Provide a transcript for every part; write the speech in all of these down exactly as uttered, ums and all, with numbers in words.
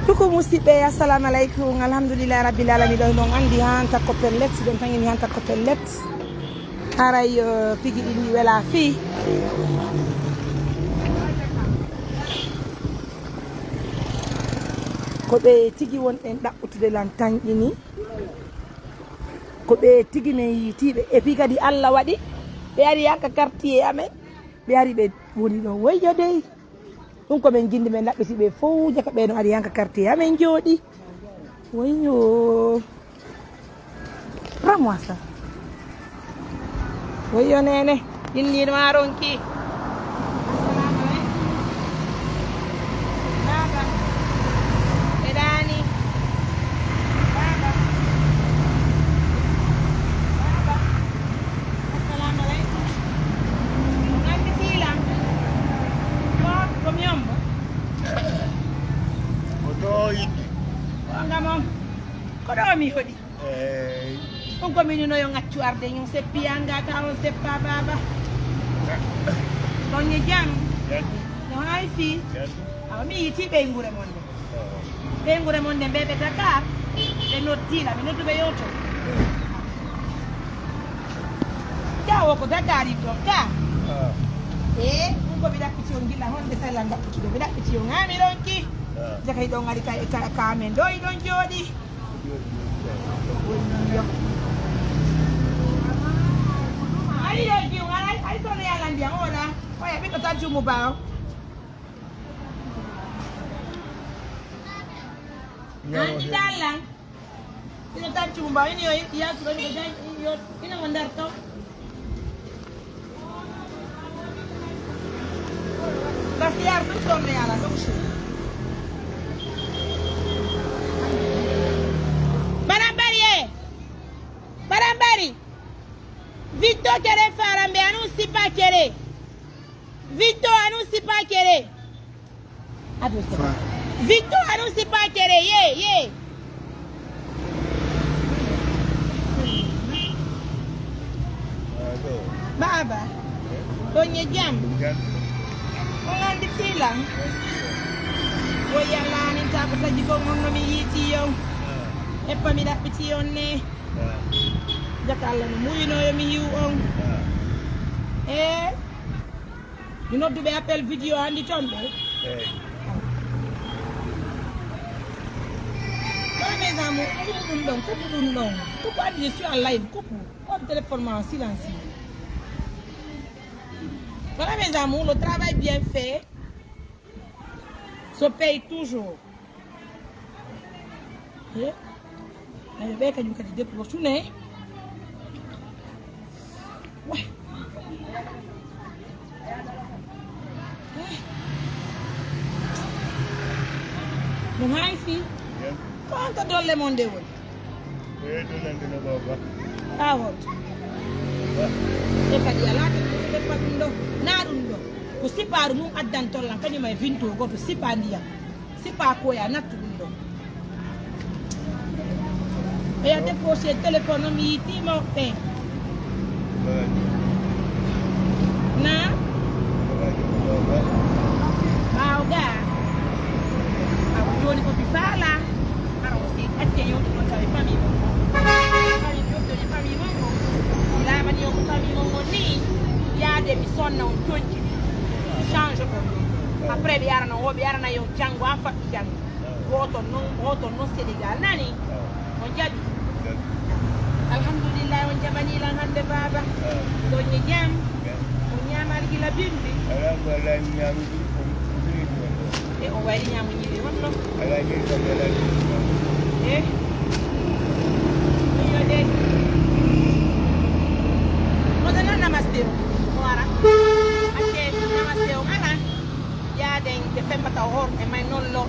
Duku musidɓe, assalamu aleykum. Alhamdulillahi rabbil alamin. Ɗo non andi han takko pellet, ɗon tangini han takko pellet. Haray, eh, pigi ɗin wela fi. Ko ɓe tigi wonɗen ɗaɓɓutude lan tanƴini. Ko ɓe tigi men yiitiiɓe. Et puis kadi Allah waɗi ɓe ari yanka quartier amen. Ɓe ari ɓe woni ɗo. Woyyo dey. Ɗum ko men gindi men laɓɓiti ɓe fow jaka ɓe no ari yanka quartier amen jooɗi. Woyyo. Ramwasa. Woyyo nene. Innin ma ronki. Assalamu alaikum. Baba. Edani. Baba. Baba. Assalamu alaikum. Nandi tilam. Ko, ko mi ombo. Ko ɗo yiɗi. Ko ngam on. Ko ɗo mi hoɗi. Eey. On ko minin o yo ngaccu arde ñun seppi yanga ka on seppa baba. Ɗon ye jam. Jam. No hay fi. Jam. Awa mi yiti ɓe ngure mon de. Ɓe ngure mon de ɓe ɓe Dakar. Ɓe noddila mi nodduɓe yewto. Jawo ko Dakar yiɗɗon ka. Ah. E ɗum ko mi ɗaɓɓiti on gila honde sallan ɗaɓɓitude mi ɗaɓɓiti on ha mi ronki. Ah. Jakay ɗon ari ka ka men ɗo iɗon jooɗi. Ari yo jiw ay ay sono yalan ndiyam oɗa. Oya ɓiɗɗo tan jumu baw. Andi dallan. Ina tan cumba ini yo yasuɗo ina jan yo ina mo nder to. Kasi yar ɗum sonne yala ɗum su. Barambari e. Barambari. Vitto kere farambe anu sipa kere. Vitto anu sipa kere. Ado sipa. Vitto anu sipa kere ye ye. Baba. Ɗon ye jam. Ɗon andi filan. Wo yalla anin ta ko taji ko mon no mi yiti yon. Eppa mi ɗaɓɓiti yon ne. Jaka Allah no muyino yo mi yiw on. Eh. Mi nodduɓe appel vidéo andi toon ɓe. Eey. Wala mes amours, kuɓu ɗum ɗon, kuɓu ɗum ɗon. Kuɓu andi je suis en live, kuɓu. On téléphone ma en silencieux. Voilà mes amours, le travail bien fait se paye toujours. Eh? Ayo ɓe kañum kadi debbo tune. Wah. Eh. Ɗum hay fii. Ko on to dolle mon nde woni? Eh, dolle nde no baba. Awol. E kadi alaa ko ɓe ɗum ɗo. Naa ɗum ɗo. Ko sipaaru mum addan tollan kañum e vinto goto sipa ndiyam. Sipa koya nattu ɗum ɗo. Eya décroché téléphone o mi yitima ɓen. Na? Ɓaawo ga. Awo joni ko mi faala. Ara o si acce yewtu ɗon tawi famille mon. Famille ɗum ɗoni famille mon o. Si laamani yo ko famille mon on ni. Yaade mi sonna on tonji. Change on. Après ɓe arana o ɓe arana yo janngo an faɓɓi janngo. Woton non woton non Sénégal nani. On jaɓi. Alhamdulillah on jaɓani lan hande baba. Ɗon ni jam. On ñamal gila bimbi. E o wayri ñamu ñiiri honno. E iyo de. Moɗo nan namaste o o ara. Acce namaste o ara. Yaaden ɓe femmata o hor e may noon lo.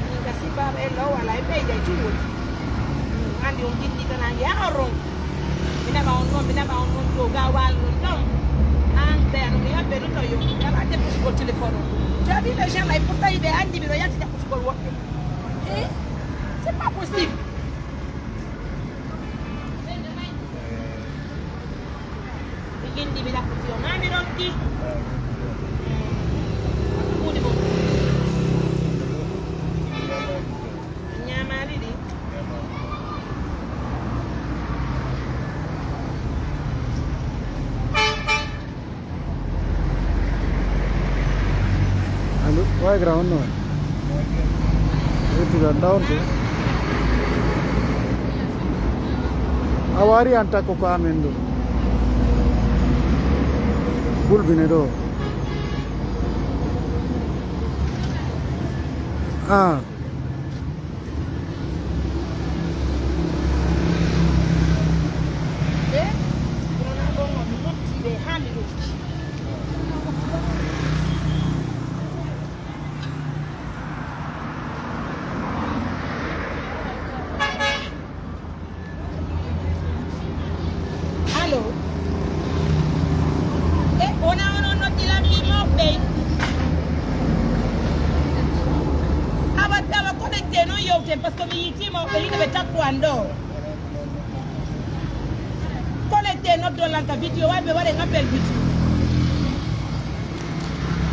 Min ka sibbaaɓe en lo wala e ɓeyda e juwol. Andi on gindi kana ya on ron. Mi naɓa on noon mi naɓa on noon to ga wal non ɗon. An ɓe ano mi habbe no tawi on ala debbo sugol téléphone o. Jabi le gens lay pour tawi ɓe andi mi no yalti debbo sugol woɓɓe. Eh, c'est pas possible. Ɓe gindi mi ɗaɓɓuti o mami ronki. Kuuɗi mon. Way grand, honno waɗi? Yettude an ɗawnto. A wari an takko ko amen ɗo. Bulbine ɗo. Ah. Allo. E wona onon noddi lan fii mawɓe? Awa, awa connecté non yewten, parce que mi yiiti mawɓe yiɗo ɓe takku an ɗo. Connecté noddon lan ka vidéo, way ɓe waɗen appel vidéo.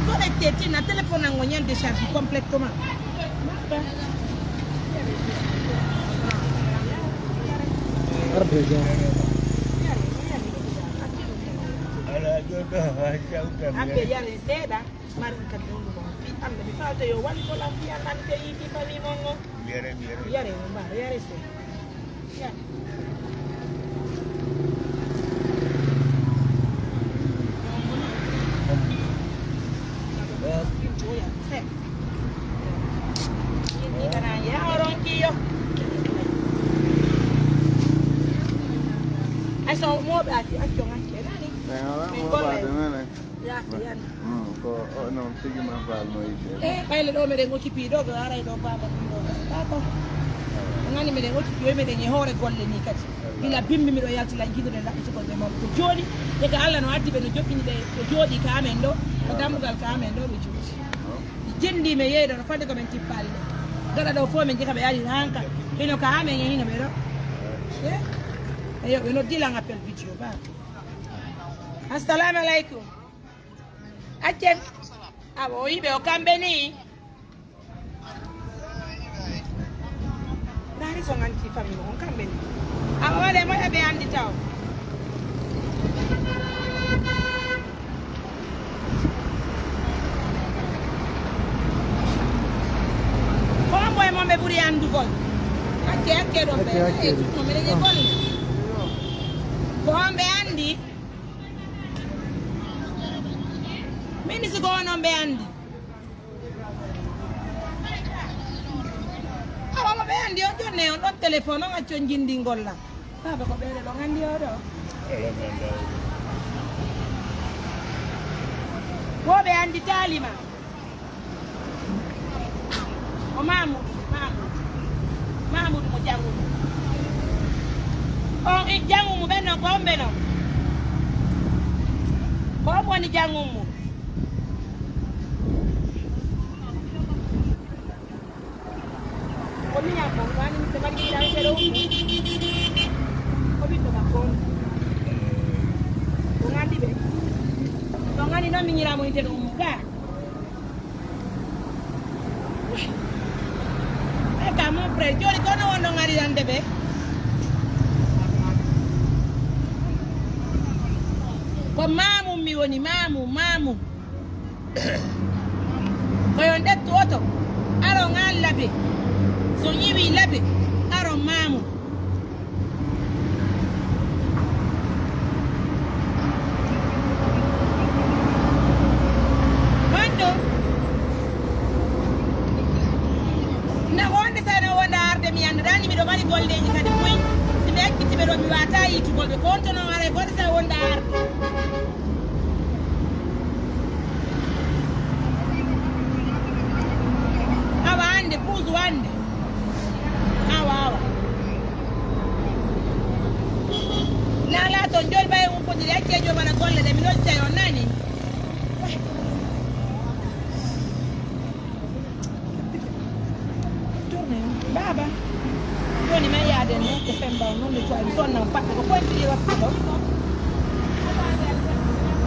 Connecté tinna téléphone an ngo ñande charge complètement. Arde jam. Aɓe yare seeɗa, mari kadi ɗum ɗum. Fi Allah, mi fawta yo wallu ko lan fi Allah, mi tawi fi famille mon ngo. Yare, yare. Yare, no mbaɗa, yare seeɗa. Yare. Ay, so mooɓe ati, acco ngacce nani. Min golle. Yaafe yande. Hmm, ko o non tigi man faal no yiɗde. E ɓayla ɗo meɗen occupé ɗo, ɓe aray ɗo baba ɗum ɗo. Baba. Ngani meɗen occupé, meɗen e hoore golle ni kadi. Gila bimbi miɗo yalti lan jiɗude laɓɓitugol ɓe mawɓe. Ko jooɗi, e ka Allah no addi ɓe no joɗɗini ɓe, ɓe jooɗi ka amen ɗo, ko dammugal ka amen ɗo ɓe jooɗi. Ɓe jendi me yeeɗo no fadde ko men tippaali ɗo. Gaɗa ɗo fof men jeka ɓe ari hanka. Hino ka amen e hino ɓe ɗo. E? Eyo, ɓe noddi lan appel vidéo ba. Assalamu alaikum. Accen. Awa, o yiɓe o kamɓe ni. Ndaari so nganti famille on kamɓe ni. Awa, wale moƴa ɓe andi taw. Ko hombo e mon ɓe ɓuri andugol? Acce, acce ɗo ɓe. Acce, acce. E, ɗum no meɗen e golle. Ko homɓe andi? Min si ko onon ɓe andi. Awa mo ɓe andi on jonne on ɗon téléphone on accon jindingol lan. Baba ko ɓeɗe ɗon andi o ɗo. Wo ɓe andi talima. O Mamoudou, Mamoudou. Mamoudou mo jangumu. On e jangumu ɓen non, ko on ɓe non? Ko on woni jangumu? Ko miñan mo, wani mi tamari mi tan sero. Ko ɓiɗɗo makko on. Ko ngandi ɓe. Ko ngandi non miñiramo ite ɗo ummu ka. E ka mon frère, joni kono wonno ngarirande ɓe? Ko Mamum mi woni, Mamum, Mamum. Ko yon ƴettu oto, aron an Labe. So ñiwi Labe, aron Mamum. Honto? Na wonde sa no wonda arde mi annda ni miɗo mari golleji kadi buy. Si mi ekkiti ɓe ɗo mi wata yitugol ɓe ko honto non aray golde sa wonda arde. Awa ande, puusu ande. Awa, awa. Na laato jolba e on kodiri acce jolba na golle ɗe mi noddi tawi on nani. Tourne, baba. Joni men yaade no ko femba on non de ko ay sonna on paɗɗo ko pointiri waɗtuɗo.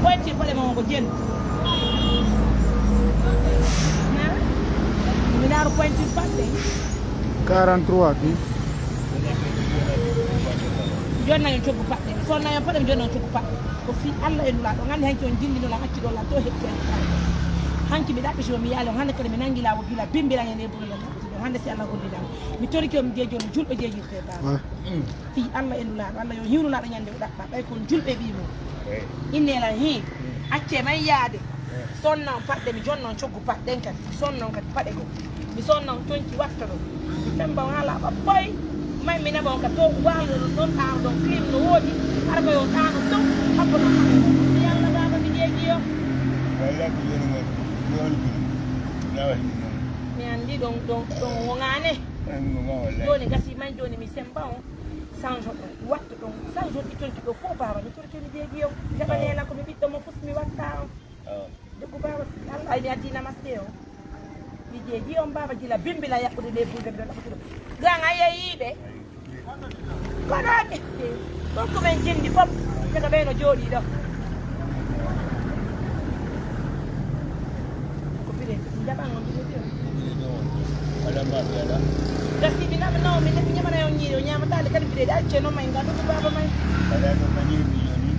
Pointiri paɗe mo ko jelu. Na? Mi naaru pointiri paɗɗe. Quarante-trois ki. Jonna yo coggu paɗɗe. Sonna yo paɗe, jonna yo coggu paɗɗe. Ko fii Allah e Nulaaɗo. On anndi hanki on jillino lan, acci ɗon lan, to heɓi en. Hanki mi ɗaɓɓiti o, mi yaali on. Hannde kadi mi nanngi laawol gila bimbiran e nde buri lan ɗaɓɓiti ɗon. Hannde si Allah holli lan. Mi torike on, mi jeeji on, julɓe jeejirte baa. Fii Allah e Nulaaɗo, Allah yo hiwnu laaɗo ñande o ɗaɓɓa, ɓay kon julɓe ɓii mum. Inne lan hii, accee man yaade. Sonna on paɗɗe, mi jonna on coggu paɗɗen kadi. Mi sonna on kadi paɗe goo. Mi sonna on conci watto ɗo. Mi femba on haa laaɓa boy. May mi naɓa on ka to waalo ɗon, ɗon ɗaano ɗon clim no woodi. Hara ko yo ɗaano ton, habbo non. Mi Yalla baaba mi jeeji yo. Walla ko joni mon, mi on jini. Nawa hini non. Mi anndi ɗon, ɗon, ɗon woŋaane. An mo ma walla. Jooni gasi man jooni mi semba on. Sanjo ɗon, watto ɗon. Sanjo ɗi conci ɗo fof baaba mi torike mi jeeji yo. Jaɓanee lan ko mi ɓiɗɗo mo fof mi watta on. Debbo baaba, Allah ay mi addi namaste o. Mi jeeji on baaba gila bimbila yaɓɓude nde bulɓe mbiɗon ɗaɓɓutuɗo. Gan a yeeyiiɓe. Kono mi, ɗon ko men jindi fof. Daga ɓe no jooɗi ɗo. Ko bire, jaɓan on bire bire. Wala ma fi ala. Gasi mi nama nawa mi nefi ñamana yon ñiiri o ñamataale kadi bire de acce noon may ngal ɗum baaba may. Wala no mani mi yoni.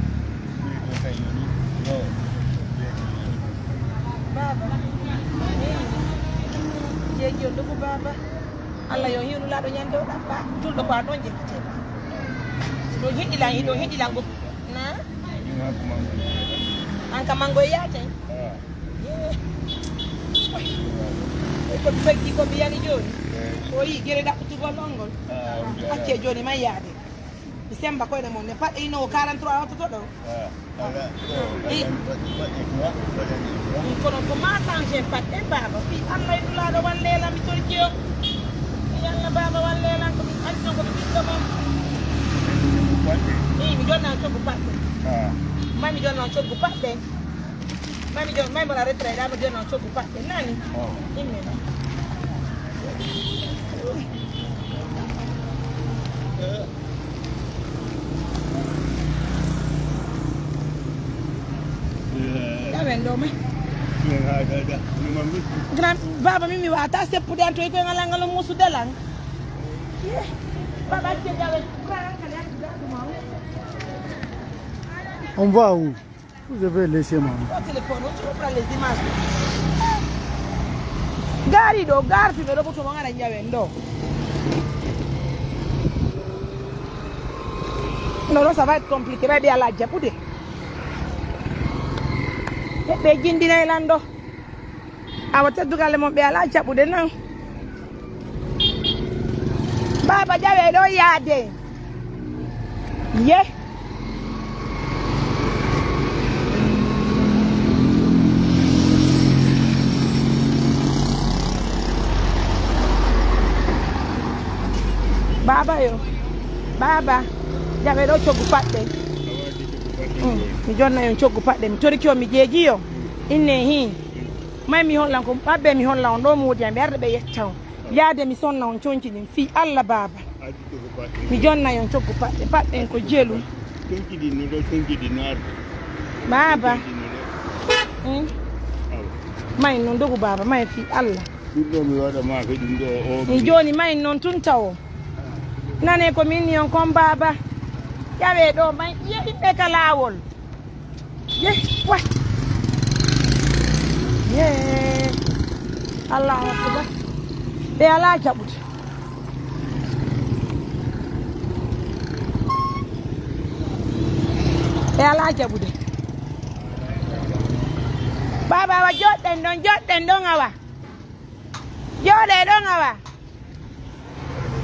Baba. Jeeji on dogu baba. Allah yo hiwnu laaɗo ñande o ɗaɓɓa. Julɗo ko a ɗon jettete. Si ɗon hiɗi lan, hiɗon hiɗi lan go. Na? An ka mango e yaate. Ko mi feggi ko mi yani jooni. O yi gere ɗaɓɓutugol on ngol. Acce jooni man yaade. Mi semba koyɗe mon ne paɗɗe ino quarante-trois wattoto ɗo. Kono ko ma changé paɗɗe baba fi Allah e nulaaɗo wallela mi torki o. Fi Allah baba wallela ko mi anno ko mi ɓiɗɗo mon. I mi jonna coggu paɗɗe. Ma mi jonna coggu paɗɗe. Mami jon, mami mona retrait da mo jon on coggu paɗɗe nani. Imme. Yawen ɗo ma. Grand baba mi mi wata seppude an to iko ngalangalo musu dalang. Baba ke yawen. On va où? Vous devez laisser maman. Au téléphone, tu reprends les images. Gari ɗo, gar fi ɓe ɗo ɓoto mo ngara ƴawen ɗo. Non, non, ça va être compliqué. Ɓay ɓe ala jaɓude. Ɓe jindinay lan ɗo. Awa teddugalle mon ɓe alaa jaɓude non. Baaba ƴawee ɗo yaade. Ye. Baaba yo. Baaba. Ƴawee ɗo coggu paɗɗe. Mm. Mi jonna yon coggu paɗɗe. Mi toriki on mi jeeji yo. Inne hii. May mi hollan ko ɓabbe mi holla on ɗo moodi am ɓe arde ɓe yetta on. Yaade mi sonna on conci ɗin fii Allah baaba. Mi jonna yon coggu paɗɗe paɗɗen ko jelu. Conci ɗin no ɗo conci ɗin no arde. Baaba. Conci ɗin no ɗo. Hmm? Awa. May non dogu baaba may fii Allah. Ɗum ɗo mi waɗa ma ko ɗum ɗo o. Mi joni may non tun tawo. Nane ko min ni on kon baaba. Ƴawee ɗo may yeɗiɓe ka laawol. Ye, wa. Ye. Allahu akbar. Ɓe alaa jaɓude. Ɓe alaa jaɓude. Baaba awa joɗɗen ɗon, joɗɗen ɗon awa. Jooɗee ɗon awa.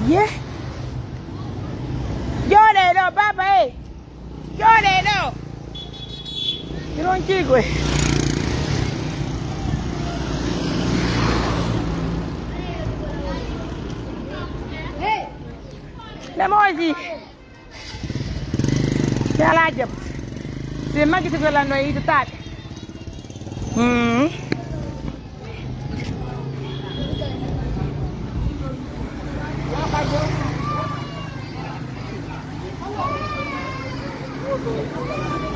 Ye. Jooɗee ɗo baaba e. Jooɗee ɗo. Iron kiigo e. Hey. Namoji. Ɓe alaa jam. Si maggiti ko lanno e yitataɓe. Hmm.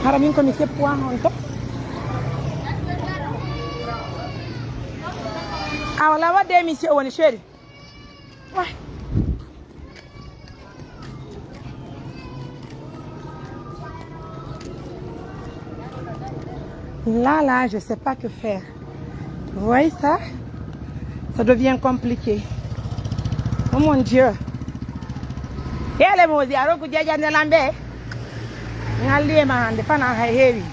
Hara min ko mi seppuwa on to. Awa la wadde émission woni chéri. Wah. Là, là, je sais pas que faire. Vous voyez ça? Ça devient compliqué. Oh mon Dieu. Yele mosi aro ko jajande lambe. Ngalli e ma hande fana hay heewi.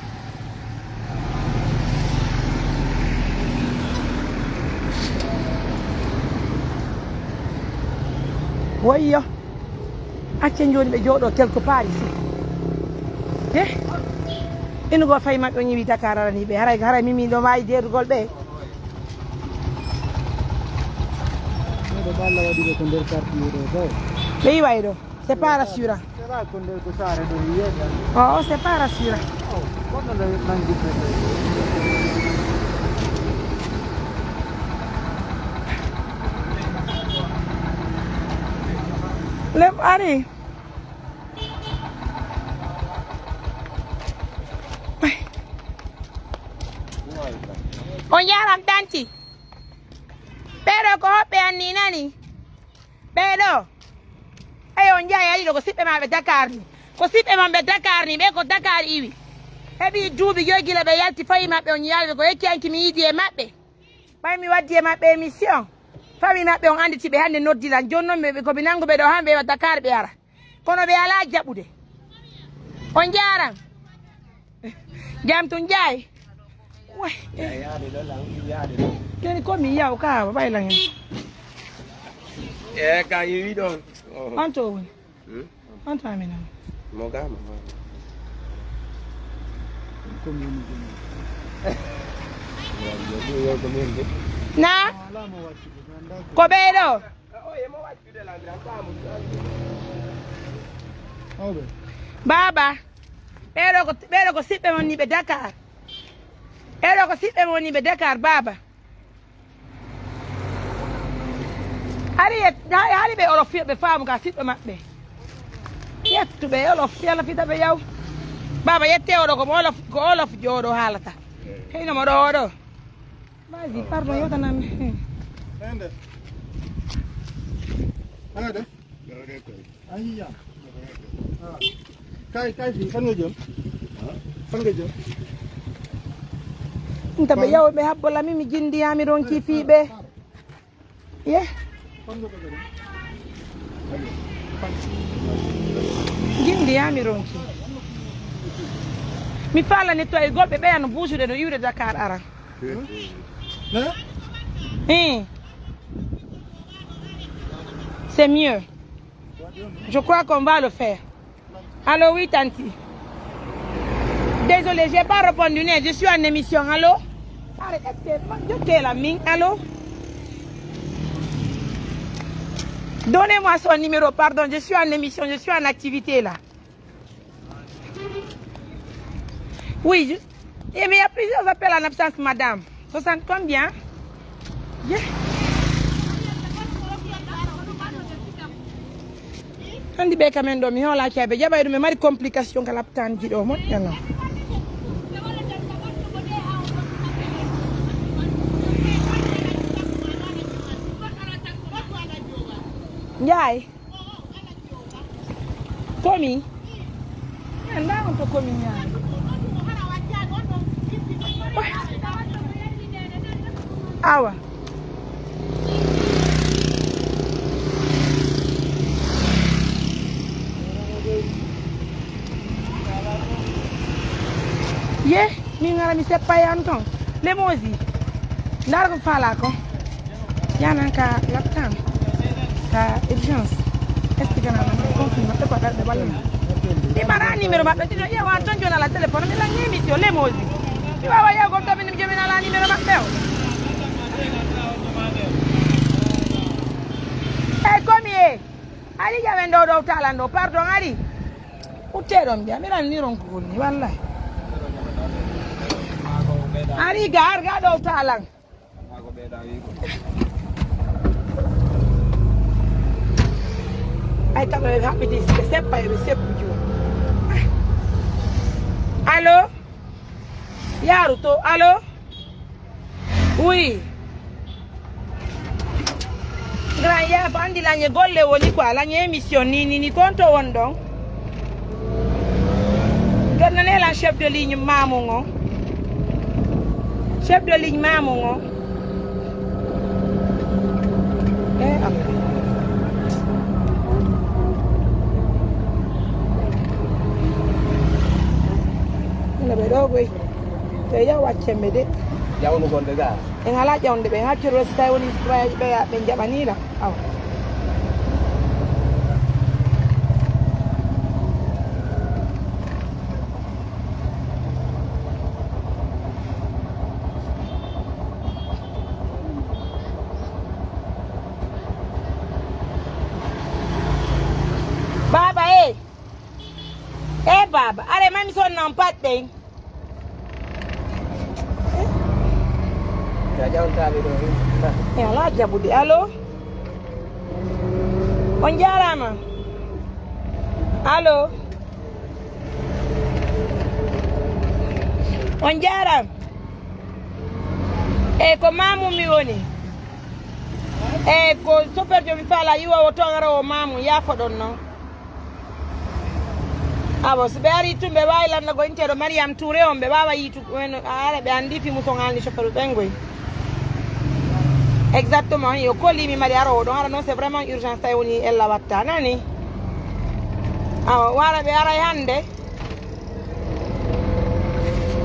Woyyo. Acce joni ɓe jooɗo quelque part ici. He? Ino go fayi maɓɓe o ñiwi Dakar arani ɓe. Haray, haray mimi ɗo maayi deerugol ɓe. Ɗo ɓalla waɗi ɓe ko nder quartier ɗo, ko? Ɓe yiway ɗo. C'est pas rassurant. C'est pas ko nder ko saare ɗo yiyata. Oh, c'est pas rassurant. Oh, kono le nangi pe. Lem ari. On yaran danti. Ɓeɗo ko hoɓɓe an ni nani. Ɓeɗo. Eyo, on njaay ari ɗo ko siɓɓe maɓɓe Dakar ni. Ko siɓɓe mon ɓe Dakar ni, ɓe ko Dakar iwi. Heɓi duuɓi joyi gila ɓe yalti fawi maɓɓe on yaari ɓe ko yecci anki mi yiidi e maɓɓe. Ɓay mi waddi e maɓɓe émission. Fawi maɓɓe on anditi ɓe hande noddi lan. Joni non ɓe, ɓe ko ɓe nangu ɓe ɗo han ɓe wa Dakar ɓe ara. Kono ɓe alaa jaɓude. On jaaran. Jam tun jaay. Way. Keni ko mi yaw ka ba bay langen. E ka yi wi don. Anto woni. Hmm? Anto amina. Mo ga mo. Ko mi ni. Na? Ko ɓeɗo. Baaba, ɓeɗo ko, ɓeɗo ko siɓɓe mon ni ɓe Dakar. Ɓeɗo ko siɓɓe mon ni ɓe Dakar, baaba. Hari yet-, hari, hari ɓe olof fiya ɓe faamu ka siɓɓe maɓɓe. Yettu ɓe olof, yalla fita ɓe yaw. Baaba, yette oɗo ko mo olof, ko olof jooɗo haalata. Heyno mo ɗo oɗo. Vas-y, pardon, yewtanam. Ende. Ende. Ayiya. Ah. Kay, kay, fi, fan nga jëm? Fan nga jëm? Nta ɓe yaw ɓe habbo lami mi jindi yami ronki fi ɓe. Ye? Fan nga bëgg a dem? Jindi yami ronki. Mi fala nettoyer golɓe ɓe ano buusude no iwde Dakar ara. Hein? Hein? C'est mieux. Je crois qu'on va le faire. Allô, oui, Tanti. Désolé, j'ai pas répondu, mais je suis en émission. Allô? Arrête, je t'ai la main. Allô? Donnez-moi son numéro, pardon. Je suis en émission, je suis en activité là. Oui, je, eh, mais il y a plusieurs appels en absence, madame. Soixante combien? Yeah. Andi ɓe kamen ɗo, mi hoolaki ɓe jaɓay ɗum, ɓe mari complication ka laptanji ɗo, moƴƴano. Njaay. Komi. Anda on to komi ñaami. Awa. Ye, mi ngara mi seppa yan ton. Lemosi. Ndar ko fala ko. Yanan ka laptan. Ka urgence. Est-ce que kana na confirme ko ka da balma? Ni mara numéro maɓɓe tino iya wan ton jona la téléphone mi la ngemi to Lemosi. Ti wawa ya go to min jemi na la numéro maɓɓe o. E komi e. Ari jawen ɗo ɗo talan ɗo, pardon, ari. Utte ɗon mbiya, mi ranni ronkugol ni, wallahi. Ari ga, ar ga ɗo talan. Ay, kaɓe ɓe haɓɓiti, ɓe seppa, ɓe seppu juu. Allo? Yaaru to, allo? Oui. Grand Yaf, andi lañe golle woni quoi, lañe émission ni, ni, ni, konto won ɗon. Gannane lan chef de ligne mamu ngo. Chef de ligne mamu ngo. Yaw accen ɓe de. Ƴawnu gonɗe ga. En alaa ƴawnde ɓe, en accoro so tawi woni citoyen ɓe, ɓe jaɓaniila. Awa. Baaba e. E baaba, are mami son non patɗen. Jaja on taali ɗo. E alaa jaɓude. Allo? On jaaraama. Allo? On jaaraama. E ko Mamoun mi woni. E ko chauffeur jomi faala yiwa o toon ara o Mamoun, yaafoɗon noon. Awa, so ɓe arii tun, ɓe waawi lanndagol inteeɗo Mariam Touré on, ɓe waawa yiitu, ɓen, a ara ɓe anndi fi muson alni chauffeur ɓen goy. Exactement, yo kolli mi mari ara o ɗon, ara noon c'est vraiment urgence tawi woni ella watta, nani? Awa, wara ɓe aray hannde.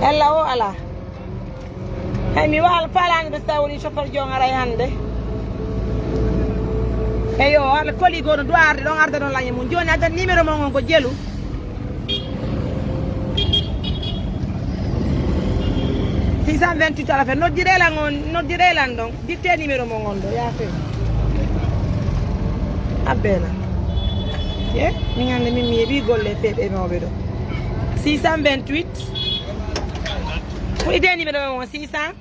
Ella o alaa. Hey, mi wa-, faalaani ɓe so tawi woni chauffeur jo on aray hannde. Eyo, hala koli goo no duwa arde ɗon, arda ɗon lañe mum. Jooni addan numéro mon on ko jelu. Six cent vingt-huit ala fe, noddiree lan on, noddiree lan ɗon. Ditte numéro mon on ɗo, yaafe. Abbeela. Ye, min hannde min mi yeɓi golle feeɓe mawɓe ɗo. Six cent vingt-huit. Ko idée numéro mon on, six cents?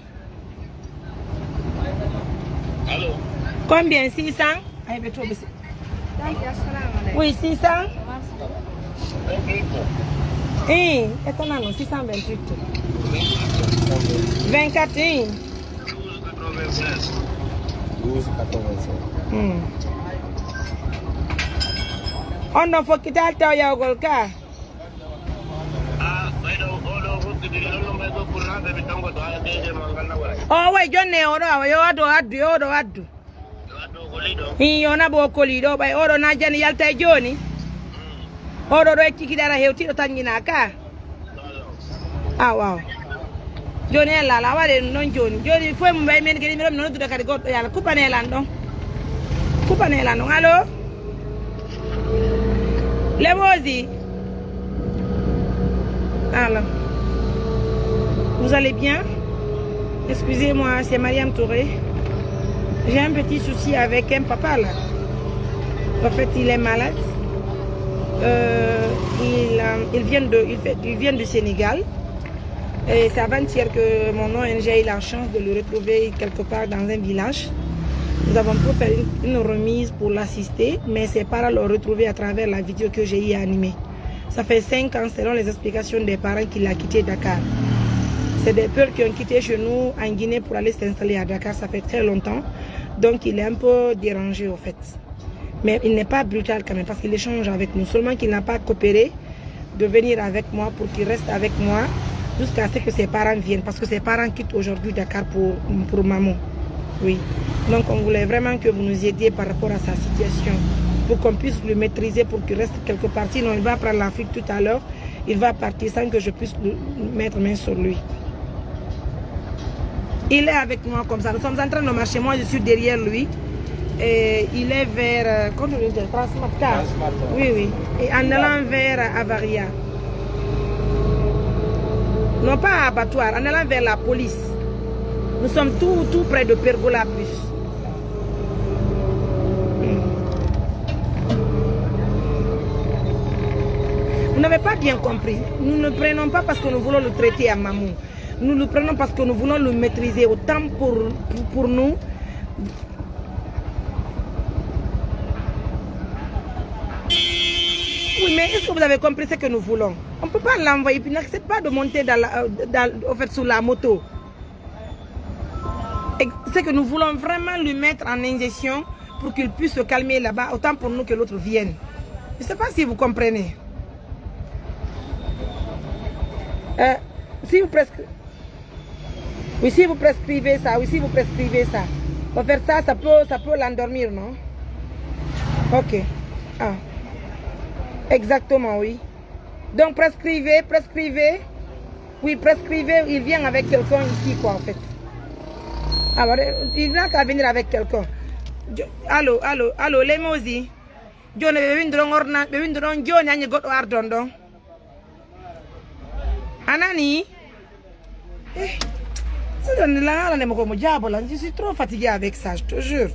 Allô? Combien? Six cents? Ay, ɓe to ɓe si-, thank you, assalamu alaikum. Oui, six cents? Ii, e ko nano, six cent vingt-huit. Vingt-quatre, ii. Douze quatre-vingt-seize. Hmm. On ɗon fokkitaali taw yawgol ka. O way jonne oɗo awa yo addu, addu, yo oɗo addu. Ii, yo naɓo koliɗo ɓay oɗo na jani yalta e jooni. Oɗo ɗo e ciki dara hewtiɗo tanñina ka. A waaw. Jooni en laala waɗe ɗum ɗon jooni. Jooni fof mum mbay men kadi mi ɗon mi noddude kadi goɗɗo yalla kupane lan ɗon. Kupane lan ɗon. Allo? Lemosi. Alors, vous allez bien? Excusez-moi, c'est Mariam Touré. J'ai un petit souci avec un papa là. En fait, il est malade. Euh, il, euh, il vient de, il fait, il vient du Sénégal. Et c'est avant-hier que mon O N G a eu la chance de le retrouver quelque part dans un village. Nous avons pu faire une, une remise pour l'assister, mais ses parents l'ont retrouvé à travers la vidéo que j'ai eu à animer. Ça fait cinq ans, selon les explications des parents, qu'il a quitté Dakar. C'est des pères qui ont quitté chez nous en Guinée pour aller s'installer à Dakar. Ça fait très longtemps. Donc, il est un peu dérangé, au fait. Mais il n'est pas brutal quand même, parce qu'il échange avec nous. Seulement qu'il n'a pas coopéré de venir avec moi pour qu'il reste avec moi jusqu'à ce que ses parents viennent, parce que ses parents quittent aujourd'hui Dakar pour, pour maman. Oui. Donc on voulait vraiment que vous nous aidiez par rapport à sa situation, pour qu'on puisse le maîtriser, pour qu'il reste quelque part. Sinon, il va prendre la fuite tout à l'heure, il va partir sans que je puisse le, mettre main sur lui. Il est avec moi comme ça. Nous sommes en train de marcher. Moi, je suis derrière lui. Et il est vers, euh, comment on dit, Transmarca. Transmarca. Oui, oui. Et en allant vers, euh, Avaria. Non, pas à Abattoir, en allant vers la police. Nous sommes tout, tout près de Pergola Plus. Hmm. Vous n'avez pas bien compris. Nous ne prenons pas parce que nous voulons le traiter à Mamou. Nous le prenons parce que nous voulons le maîtriser autant pour, pour, pour nous. Oui, mais est-ce que vous avez compris ce que nous voulons? On ne peut pas l'envoyer, puis n'accepte pas de monter dans la, euh, dans, au fait, sur la moto. Et c'est que nous voulons vraiment lui mettre en injection pour qu'il puisse se calmer là-bas, autant pour nous que l'autre vienne. Je ne sais pas si vous comprenez. Euh, si vous presque Oui, si vous prescrivez ça, oui, si vous prescrivez ça. En fait, ça, ça peut, ça peut l'endormir, non? Ok. Ah. Exactement, oui. Donc, prescrivez, prescrivez. Oui, prescrivez, il vient avec quelqu'un ici, quoi, en fait. Alors, il n'a qu'à venir avec quelqu'un. Jo-, allô, allô, allô, Lemosi. Joni ɓe windi ɗon ordonnance, ɓe windi ɗon joni, añi goɗɗo ardon ɗon. A nani? Eh, c'est-à-dire, la, la, la, je suis trop fatiguée avec ça, je te jure.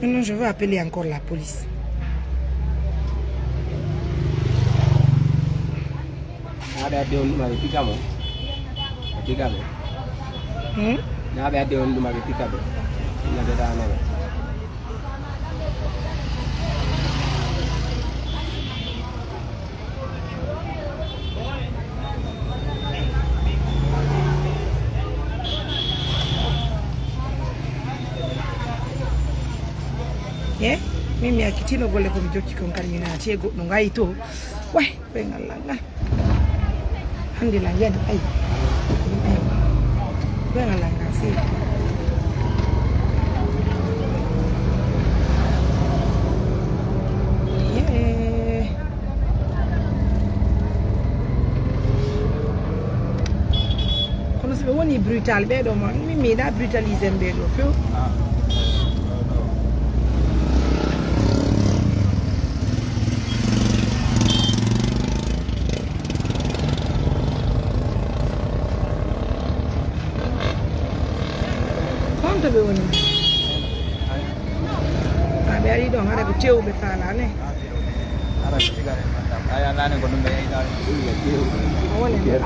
Maintenant, je vais appeler encore la police. Naa ɓe addi on ɗum, aɓe pika mo. Ɓe pika ɓe. Hmm? Naa ɓe addi on ɗum, aɓe pika ɓe. Ina de dano ɓe. E min mi accitino golle ko mi jokki kon, kadi mi naati e goɗɗo ngayi to. Way, koye ngal langal. Hande la yani, ay. Ay. Koye ngal langal, sey. Yee. Kono so ɓe woni brutal, ɓee ɗo ma, min mi yiɗaa brutalisé ɓee ɗo few. Honto ɓe woni? A ɓe ari ɗon, haɗa ko tew ɓe faala ne?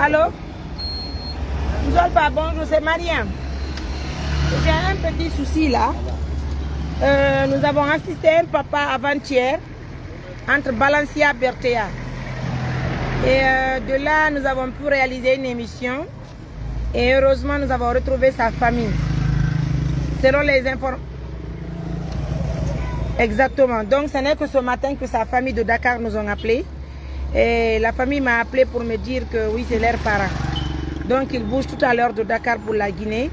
Allo? Zolfa, bonjour, c'est Mariam. J'ai un petit souci là. Euh, nous avons assisté un papa avant-hier entre Balancia et Bertea. Et euh, de là, nous avons pu réaliser une émission. Et heureusement, nous avons retrouvé sa famille. Selon les informations. Exactement. Donc, ce n'est que ce matin que sa famille de Dakar nous ont appelé. Et la famille m'a appelé pour me dire que oui, c'est leurs parents. Donc, ils bougent tout à l'heure de Dakar pour la Guinée,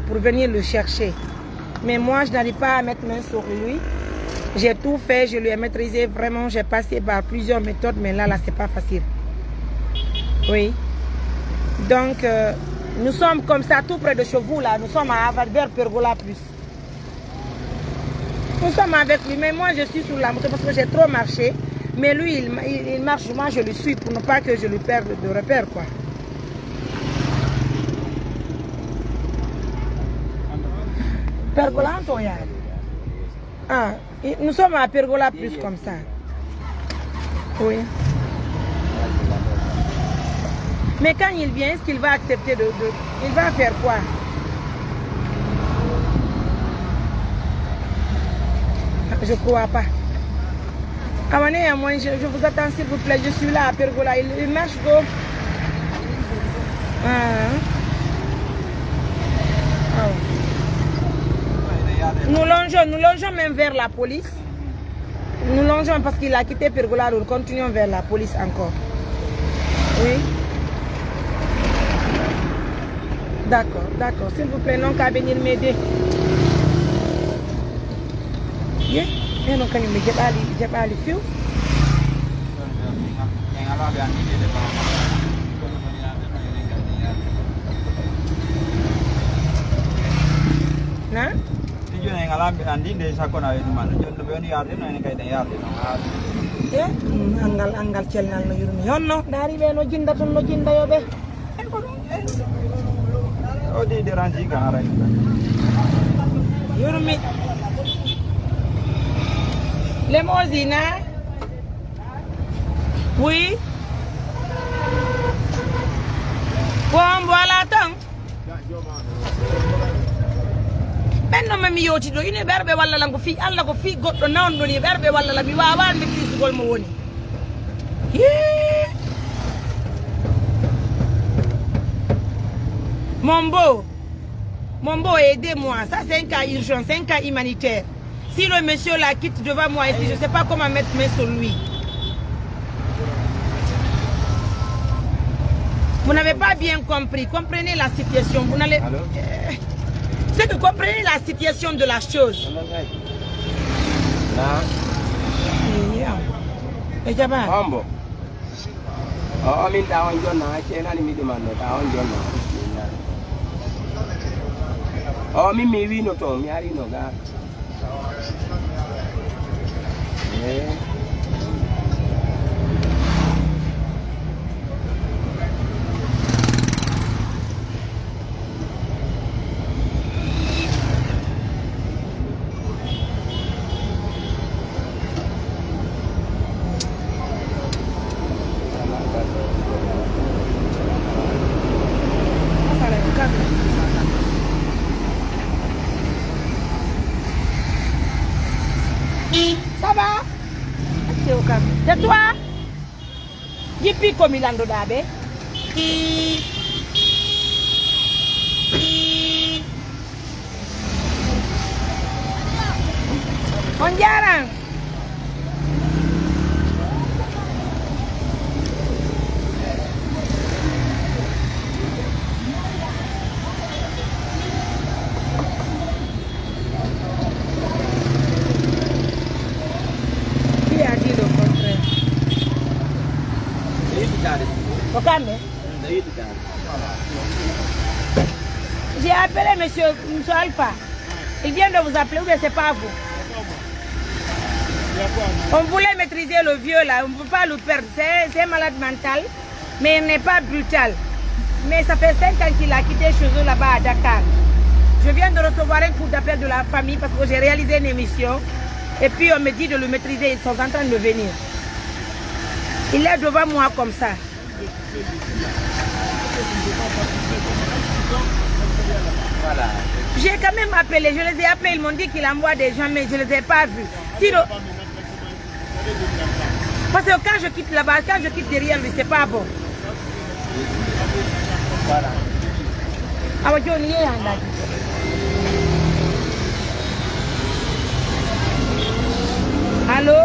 pour venir le chercher. Mais moi, je n'arrive pas à mettre main sur lui. J'ai tout fait, je lui ai maîtrisé. Vraiment, j'ai passé par plusieurs méthodes, mais là, là, c'est pas facile. Oui. Donc, euh, nous sommes comme ça, tout près de chez vous, là. Nous sommes à Aval, vers Pergola Plus. Nous sommes avec lui, mais moi, je suis sur la moto parce que j'ai trop marché. Mais lui, il, il, il marche, moi, je le suis pour ne pas que je lui perde de repère, quoi. Pergola, on yaari. Ah, i-, nous sommes à Pergola Plus comme ça. Oui. Mais quand il vient, est-ce qu'il va accepter de, de, il va faire quoi? Je crois pas. Awane, moi, je, je vous attends, s'il vous plaît. Je suis là à Pergola. Il, il marche go. Ah. Ah. Nous longeons, nous longeons même vers la police. Nous longeons parce qu'il a quitté Pergola. Nous continuons vers la police encore. Oui. D'accord, d'accord. S'il vous plaît, non, qu'à venir m'aider. Ye, eno kañum ɓe jaɓaali, jaɓaali few. Na? Ni jooni en alaa mbiɗa anndi nde sakko na wayno ɗum, jooni no ɓe woni yaade no enen kay ɗen yaade no. E, mm, anngal, anngal cellal no yurmi. Honno, ndaari ɓe no jinda tun, no jinda yo ɓe. E ko ɗum, e. O di dérange ka haray. Yurmi. Limousine, hein? Oui. Ko on mbo alaa tan? Ɓen no mami yewti ɗo, ine ɓe ara ɓe walla lan ko fii Alla, ko fii goɗɗo nawnuɗo ni, ɓe ara ɓe walla lan, mi waawaa annde kiisugol mo woni. Hii. Mon beau, mon beau, aidez-moi. Ça, c'est un cas urgent, c'est un cas humanitaire. Si le monsieur là quitte devant moi ici, je ne sais pas comment mettre main sur lui. Vous n'avez pas bien compris. Comprenez la situation. Vous n'allez. Allô? Euh, c'est que comprenez la situation de la chose. Na. Yeah. E jaɓaani. Hombo. O, o, min ta on jonna, a ceenani mi ɗuman no, ta on jonna. O, min mi wino to, mi ari no ga. Eh. Ça va? C'est toi? Jippi ko mi landoɗaa ɓe. On njaaraama. Qui a dit le contraire? Ko kamɓe? J'ai appelé monsieur, monsieur Alpha. Il vient de vous appeler, ou bien c'est pas vous? On voulait maîtriser le vieux là, on ne peut pas le perdre. C'est, c'est un malade mental, mais il n'est pas brutal. Mais ça fait cinq ans qu'il a quitté chez eux là-bas à Dakar. Je viens de recevoir un coup d'appel de la famille parce que j'ai réalisé une émission. Et puis on me dit de le maîtriser, ils sont en train de venir. Il est devant moi comme ça. Voilà. J'ai quand même appelé, je les ai appelés, ils m'ont dit qu'il envoie des gens, mais je ne les ai pas vus. Sinon, parce que quand je quitte là-bas, quand je quitte derrière lui, c'est pas bon. Voilà. Awa jooni yeeya ndaji. Allo?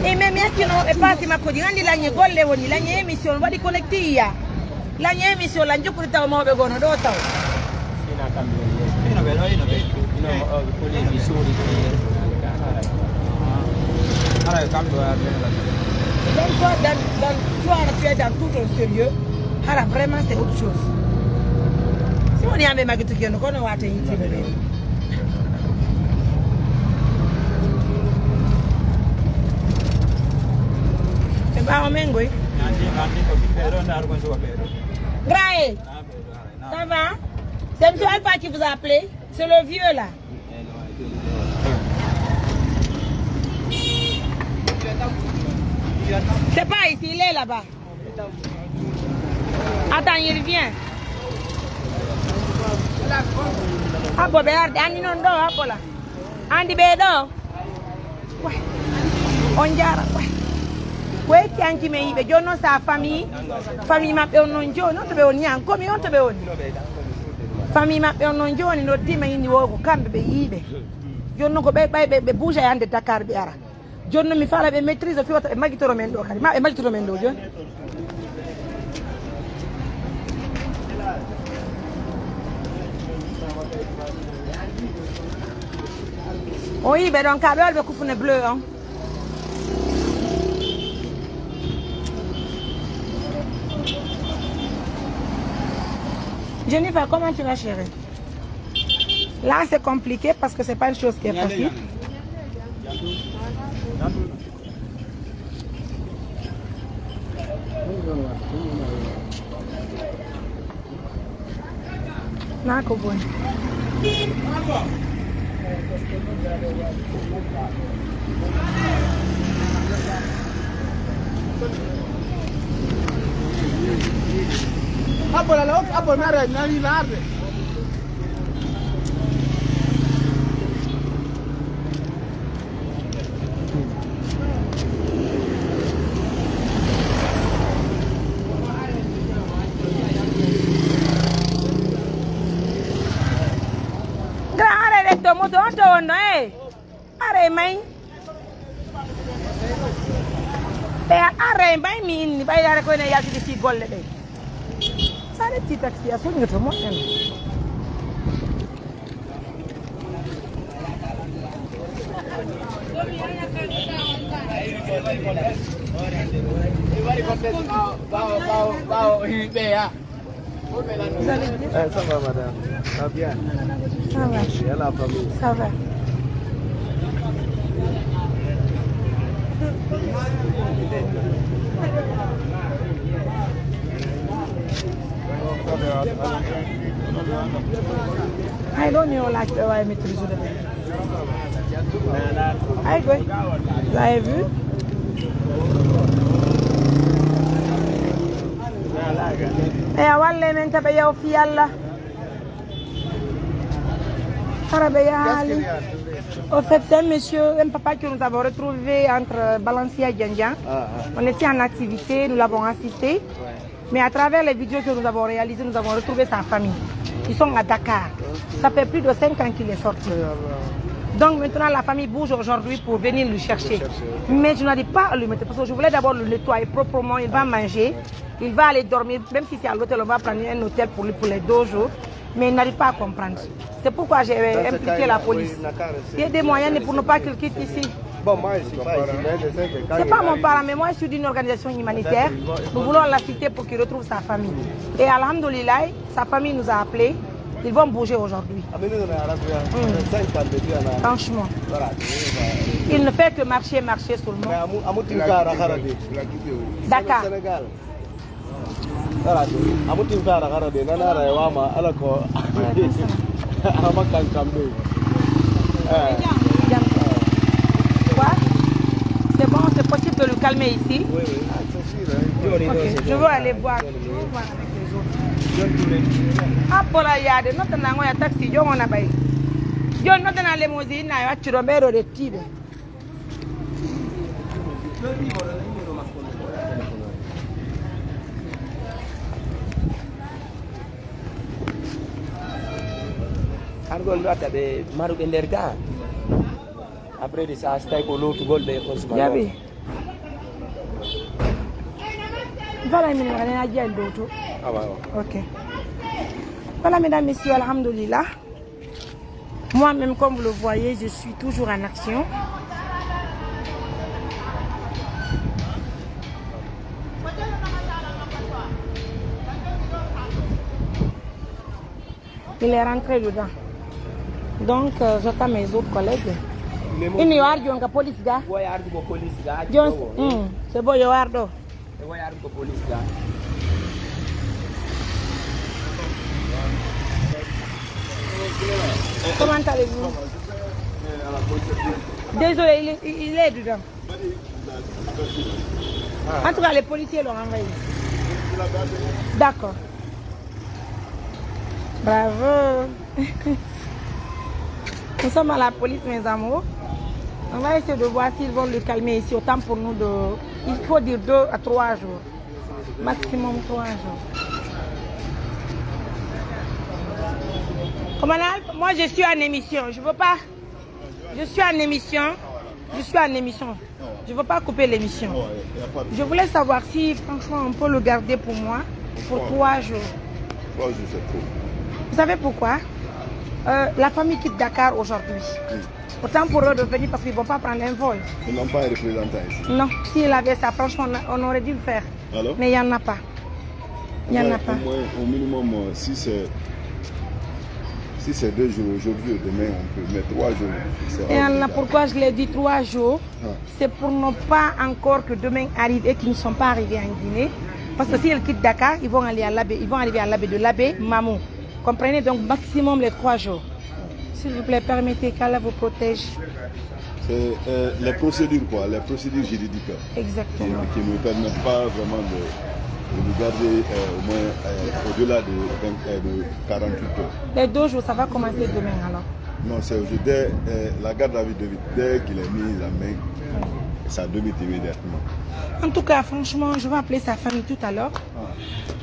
E mais mi accino e paasi makko ji, nganndi lañe golle woni, lañe émission, waɗi connecté yiya. Lañe émission, lañ jokkude taw mawɓe goo no ɗo taw. Ina kamɓe woni yeeso. Ino ɓe ɗo, ino ɓe. Ino mo, o, ɓe kuli mi suuri ɗum yeeso. Haray kamɓe wayata ɓe la. Donc toi, dans, dans, toi, tu es dans tout ton sérieux. Hara vraiment, c'est autre chose. Si woni yamɓe maggi tuki on, kono wata yintiɓe ɓe. Ɓe ɓaawa men ngoy. Grae, ça va? C'est monsieur Alpha qui vous a appelé? C'est le vieux là. C'est pas ici, il est là-bas. Attends, il vient. Abbo ɓe arde, anndi noon ɗo, Abbo la. Anndi ɓe ɗo. Way. On njaara, way. Ko hecci hanki men yiɓe. Jooni noon, sa famille, famille maɓɓe on noon jooni, on to ɓe woni, yan komi, on to ɓe woni. Famille maɓɓe on noon jooni, noddiima, inni wo ko kamɓe ɓe yiɓe. Jooni noon ko ɓe, ɓay ɓe, ɓe bouge e hannde Dakar, ɓe ara. Jooni noon mi faala ɓe maîtrise, o fiwata ɓe maggitoro men ɗo kadi. Ma ɓe maggitoro men ɗo jooni. O yii ɓe ɗon ka ɓe waɗi ɓe kufune bleu on. Jennifer, comment tu vas, chérie? Là, c'est compliqué parce que c'est pas une chose qui est facile. Naa ko boni. Abol ala ok, abol mi ara, mi nani laarde. Grand, arrête de moto, on te wonno, eh. Are may. Ɓe are may mi inni, ɓay are ko ene yaltidi fii golle ɗe. Sa ƴetti taxi a soñoto moƴƴano. Vous allez bien ? Eh, ça va, madame ? Ça va bien ? Ça va. Et la famille ? Ça va. I don't know, like, the way me to do that. Ay, boy. Vous avez vu ? E a walle men taɓe yaw fi Yalla. Hara ɓe yaali. Au fait, c'est un monsieur, un papa que nous avons retrouvé entre Balancia et Djandian. Ah, ah. On était en activité, nous l'avons assisté. Ouais. Mais à travers les vidéos que nous avons réalisées, nous avons retrouvé sa famille. Ils sont à Dakar. Ça fait plus de cinq ans qu'il est sorti. Donc maintenant, la famille bouge aujourd'hui pour venir le chercher. Mais je n'arrive pas à le mettre parce que je voulais d'abord le nettoyer proprement. Il va manger, il va aller dormir. Même si c'est à l'hôtel, on va prendre un hôtel pour lui pour les deux jours. Mais il n'arrive pas à comprendre. C'est pourquoi j'ai impliqué la police. Il y a des moyens pour ne pas qu'il quitte ici. Bon, moi, je suis pas ici, mais je sais que quand... C'est pas mon parent, mais moi, je suis d'une organisation humanitaire. Nous voulons l'assister pour qu'il retrouve sa famille. Et alhamdoulilah, sa famille nous a appelés. Ils vont bouger aujourd'hui. Ah, mais nous, on a arrêté, hein. Cinq ans depuis, on a... Franchement. Voilà. Il ne fait que marcher, marcher seulement. Dakar. Voilà, amutin fara kara de nana rayuwa ma alako. Ama kan kambe. Quoi ? C'est bon, c'est possible de le calmer ici ? Oui, oui. Ah, c'est sûr, hein. Ok, je veux aller voir. Je veux voir avec les autres. Abola yade, nota nango ya taxi, jongo na bay. Yo nota na limousine na yo achiro mbero de tibe. Argol mi watta ɓe maruɓe nder ga. Après de ça, so tawi ko lootugol ɓe, on suma. Jaɓi. Voilà, min waɗa na jiyan dow to. Awa, awa. Ok. Voilà, mesdames, messieurs, alhamdulillah. Moi-même, comme vous le voyez, je suis toujours en action. Il est rentré dedans. Donc, euh, j'attends mes autres collègues. Ini yo arju on ka police ga. Woy arju mo police ga. Jon, mm, c'est bon, yo ardo. E woy ardu ko police ga. Comment allez-vous ? Désolé, il est, il est dedans. En tout cas, les policiers l'ont envoyé. D'accord. Bravo. Nous sommes à la police, mes amours. On va essayer de voir s'ils vont le calmer ici. Autant pour nous de, il faut dire deux à trois jours. Maximum trois jours. Comment là ? Moi, je suis en émission. Je veux pas. Je suis en émission. Je suis en émission. Je veux pas couper l'émission. Je voulais savoir si, franchement, on peut le garder pour moi pour trois jours. Trois jours, c'est trop. Vous savez pourquoi ? Euh, la famille quitte Dakar aujourd'hui. Autant pour eux de venir parce qu'ils vont pas prendre un vol. Ils n'ont pas un représentant ici. Non, s'il avait ça, franchement, on a, on aurait dû le faire. Alors ? Mais il y en a pas. Il y en a pas. Au moins, au minimum, euh, si c'est, si c'est deux jours aujourd'hui et demain, on peut, mais trois jours, c'est hors de là. Et pourquoi je l'ai dit trois jours ? Ah. C'est pour ne pas encore que demain arrive et qu'ils ne sont pas arrivés en Guinée. Parce que si ils quittent Dakar, ils vont aller à Labé, ils vont arriver à Labé, de Labé, Mamou. Comprenez, donc maximum les trois jours. S'il vous plaît, permettez qu'Allah vous protège. C'est, euh, les procédures, quoi, les procédures juridiques, hein, qui, exactement, qui ne nous permettent pas vraiment de, de nous garder, euh, au moins, euh, au-delà de vingt, euh, de quarante-huit heures. Les deux jours, ça va commencer demain alors ? Non, c'est aujourd'hui. Dès, euh, la garde à vue de, dès qu'il est mis en main, ça débute immédiatement. En tout cas, franchement, je vais appeler sa famille tout à l'heure. Ah.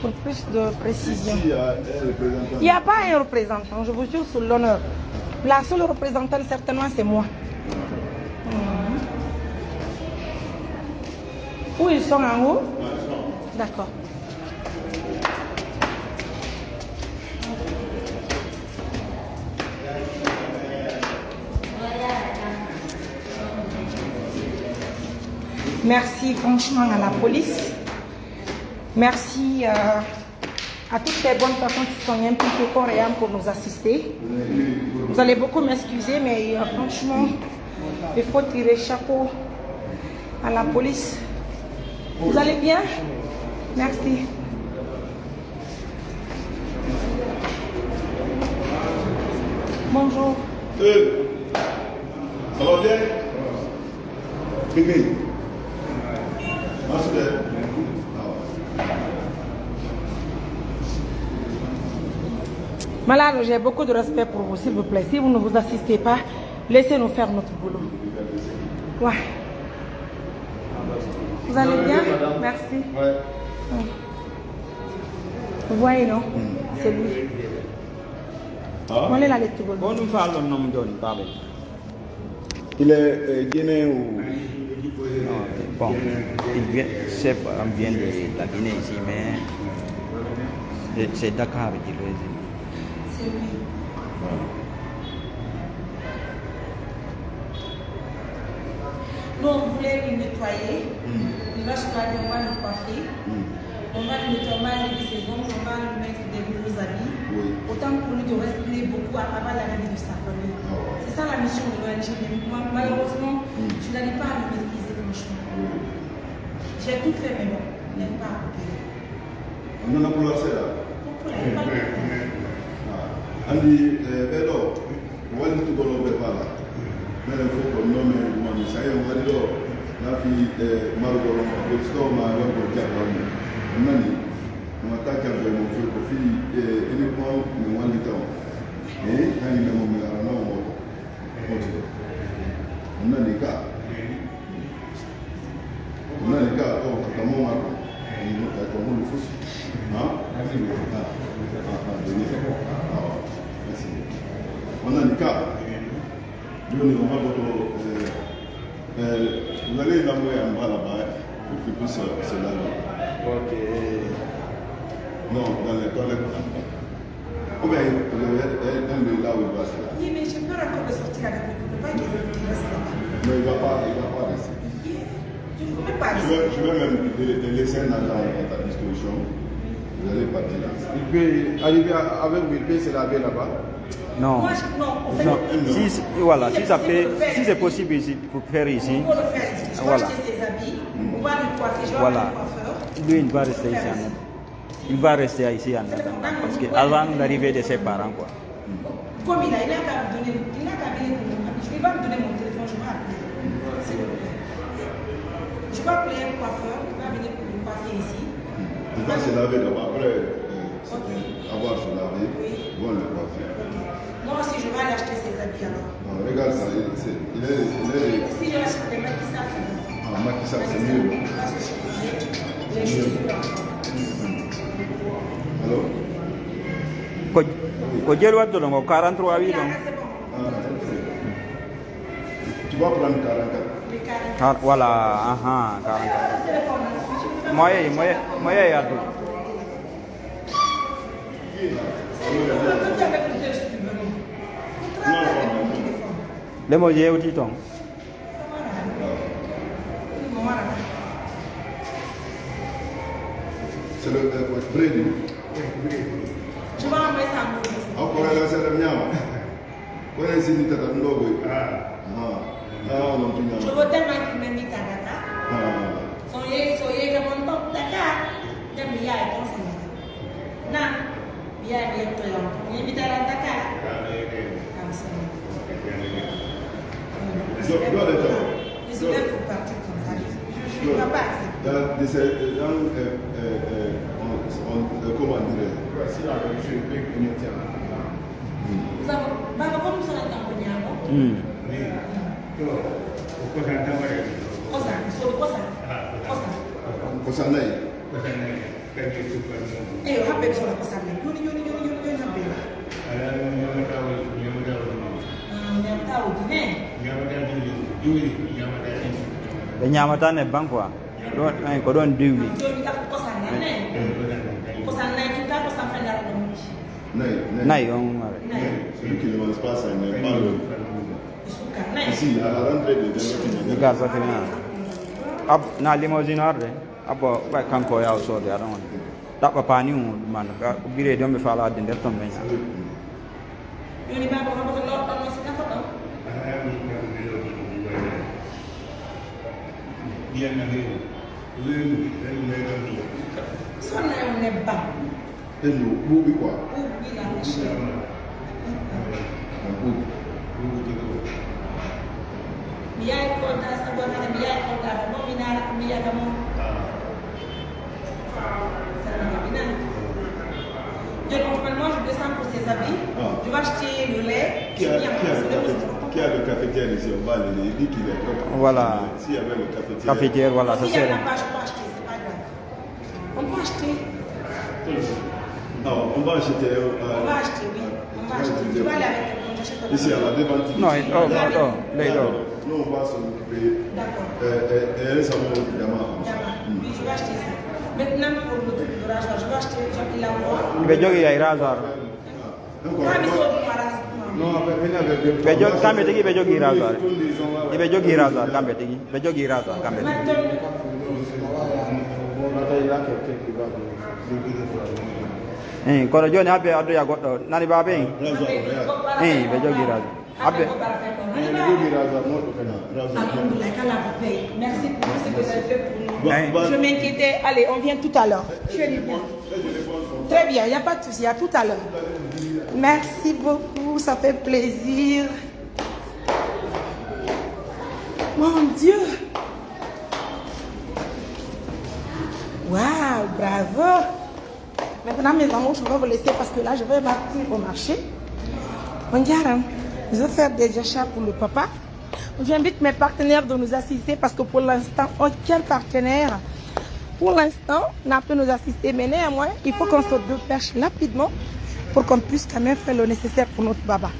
Pour plus de précision. Ici, il y a un représentant. Il n'y a pas un représentant, je vous jure sur l'honneur. La seule représentante, certainement, c'est moi. Mhm. Où ils sont en haut ? D'accord. Merci franchement à la police. Merci euh, à toutes ces bonnes personnes qui sont impliquées corps et âme pour nous assister. Vous allez beaucoup m'excuser, mais euh, franchement, il faut tirer chapeau à la police. Vous allez bien? Merci. Bonjour. Eh, ça va bien? Bébé. Masube. Malade, j'ai beaucoup de respect pour vous, s'il vous plaît. Si vous ne vous assistez pas, laissez-nous faire notre boulot. Ouais. Vous allez bien? Merci. Ouais. Vous voyez, non? C'est lui. Ah. On est là, les petits boulots. Bon, nous parlons nom de Babel. Il est euh, guinéen ou... Non, bon, il vient, chef, on vient de la Guinée ici, mais c'est- c'est Dakar qui réside. C'est lui. Nous, on voulait le nettoyer. Il va se laver, on va le coiffer. On va le nettoyer, on va laver ses ongles, on va lui mettre des nouveaux habits. Oui. Autant pour lui de respirer beaucoup avant l'arrivée de sa famille. Ah ouais. C'est ça la mission de l'O N G. Mais moi, malheureusement, je n'arrive pas à le maîtriser, franchement. J'ai tout fait, mais bon, il n'aime pas coopérer. On en a pour la celle-là. Pourquoi il n'aime pas coopérer? Andi eh, ɓeɗo wallitugol ɓe fala. Minen fof ko nomen ɗumani, so tawi on ari ɗo nafi e marugol on police ɗo ma wonko jaggo on. On nani? No watta jaggo e mon fof ko fii e uniquement min wallita on. E hani men mon mi arano on oto. Oti. On nani ka? On nani ka? O ka mo ma ko. Ka ko mo fus. Ha? Ha? Ha? Ha? Merci. On nani ka? Joni on habboto eh, eh, vous allez l'envoyer en bas là-bas pour qu'il puisse se laver. Ok. Non, dans les toilettes. Ou bien, dans le là où il va se laver. Oui, mais j'ai peur encore de sortir avec lui. Je ne peux pas qu'il reste là-bas. Non, il ne va pas, il va pas rester. Je ne peux même pas Je rester. vais, je vais même te, te laisser un agent à ta disposition. Vous allez partir là. Il peut arriver à- avec lui, il peut se laver là-bas. Non. Moi, je, non, en fait, Non. Si, si- voilà, si ça c'est peut, pour faire si c'est possible ici, pour faire ici, on peut le faire ici. Je vais Voilà. Acheter ses habits, on va le coiffer, je vais Voilà. Appeler le coiffeur. Lui, il va rester Tout ici faire en ici. Il va rester ici en attendant. Parce que avant l'arrivée de ses parents, quoi. Comme il a, il a qu'à me donner, il n'a qu'à venir pour me, il va me donner mon téléphone, je vais appeler. S'il vous plaît. Je vais appeler un coiffeur, il va venir pour me coiffer ici. Il va se laver d'abord. Après euh, avoir se laver, ils vont le coiffer. Moi aussi, je vais aller acheter ses habits alors. Non, regarde ça, il, c'est- il est, il est, Si je achète des maquis, ça, c'est bon. Ah, Macky Sall, c'est mieux. Je vais se changer. Les chaussures là. Allô? Ko ko jelu waɗɗo ɗon ko quarante-trois wi ɗon. C'est bon. Ah, ok. Tu vas prendre quarante-quatre. Les carrés. Voilà, aha, quarante-quatre. Moye moye moye yaddu. C'est le téléphone. Lemo yewti ton. C'est le euh, Brady. Je vais envoyer ça à mon Aw ko wala sere ñaama. Ko en sini tata ɗum ɗo koy. Ah. Ah, non tu Je ñaama. veux tellement qu'il m'invite à Dakar. Ah. So yehi so yehi kam on top Dakar. Then mi yaha ton Sénégal. Na mi yaha mi yettoya on. Mi invite à Dakar. Am Sénégal. Do do de to. Désolé pour partir comme ça. Je ne suis pas acceptée. Dans de ces dans euh, euh, euh, on, on euh, comment dire. Vous avez, baba, comme ça, on a un peu. Hmm. Kosa, so kosa. Kosa. Ko sanay. Eyo, habbe so kosa ne. Yoni yoni yoni yoni yoni habbe. Ah, mi am tawdi ne. Ɓe ñamata nebban quoi. Ɗon ay ko ɗon diwli. Joni ka kosa ne. Kosa ne kita kosa fendara ɗum. Nay, nay. Nayi on mare. Nay. Celui qui ne mange pas ça, il n'est pas le. Suka ne. Ici, à la rentrée de Ni gar sakina. Ab na limousine arde. Abbo, ɓay kanko yaw soode aɗa on. Ɗaɓɓa paani on ɗum man. Ka ko biredi on ɓe faala adde nder ton ɓe ñaama. Joni baba ko ko lorɗon no si nafa ɗon? Sonna on nebbam. Ɓenno ɓuuɓi quoi. Ɓuuɓi la, ɓuuɓi. Mi yaay Kolda sabu hande mi yaay Kolda ko moom mi naara ko mi yaga moom. Sonna mi nani. Je comprends, moi je descends pour ces habits. Je vais acheter le lait. Qui a, qui a le café, qui a le cafetière ici? On va aller, il dit qu'il est propre. Voilà. S'il y avait le cafetière. Cafetière, voilà, ça serait. S'il y a pas, je peux acheter, c'est pas grave. On peut acheter. Non, on va acheter. Euh, on va acheter, oui. On va acheter. Tu vas aller avec quelqu'un, j'achète avec quelqu'un. Ici, à la devant. Non, oh, non, non, non, non. Nous, on va s'occuper. D'accord. Euh, euh, euh, ça va, évidemment. D'accord. Oui, je vais acheter ça. Maintenant, pour le truc de rasoir, je vais acheter, j'ai pris la voie. Ɓe jogii ay rasoir. Ɓe jog-, kamɓe tigi ɓe jogii rasoir. Ɓe jogii rasoir kamɓe tigi. Ɓe jogii rasoir kamɓe tigi. Eh, kono jooni habbe addoya goɗɗo. Nani baabe en? Eh, ɓe jogii rasoir. Habbe. Alhamdulillah, qu'Allah vous paye. Merci pour tout ce que vous avez fait pour nous. Eh. Je m'inquiétais. Allez, on vient tout à l'heure. Chérie, viens. Très bien, il n'y a pas de souci, à tout à l'heure. Merci beaucoup, ça fait plaisir. Mon Dieu. Waouh, bravo. Maintenant, mes amours, je vais vous laisser parce que là, je vais partir au marché. On dirait, hein, je vais faire des achats pour le papa. J'invite mes partenaires de nous assister parce que pour l'instant, aucun partenaire, pour l'instant, n'a pu nous assister. Mais néanmoins, il faut qu'on se dépêche rapidement pour qu'on puisse quand même faire le nécessaire pour notre baba.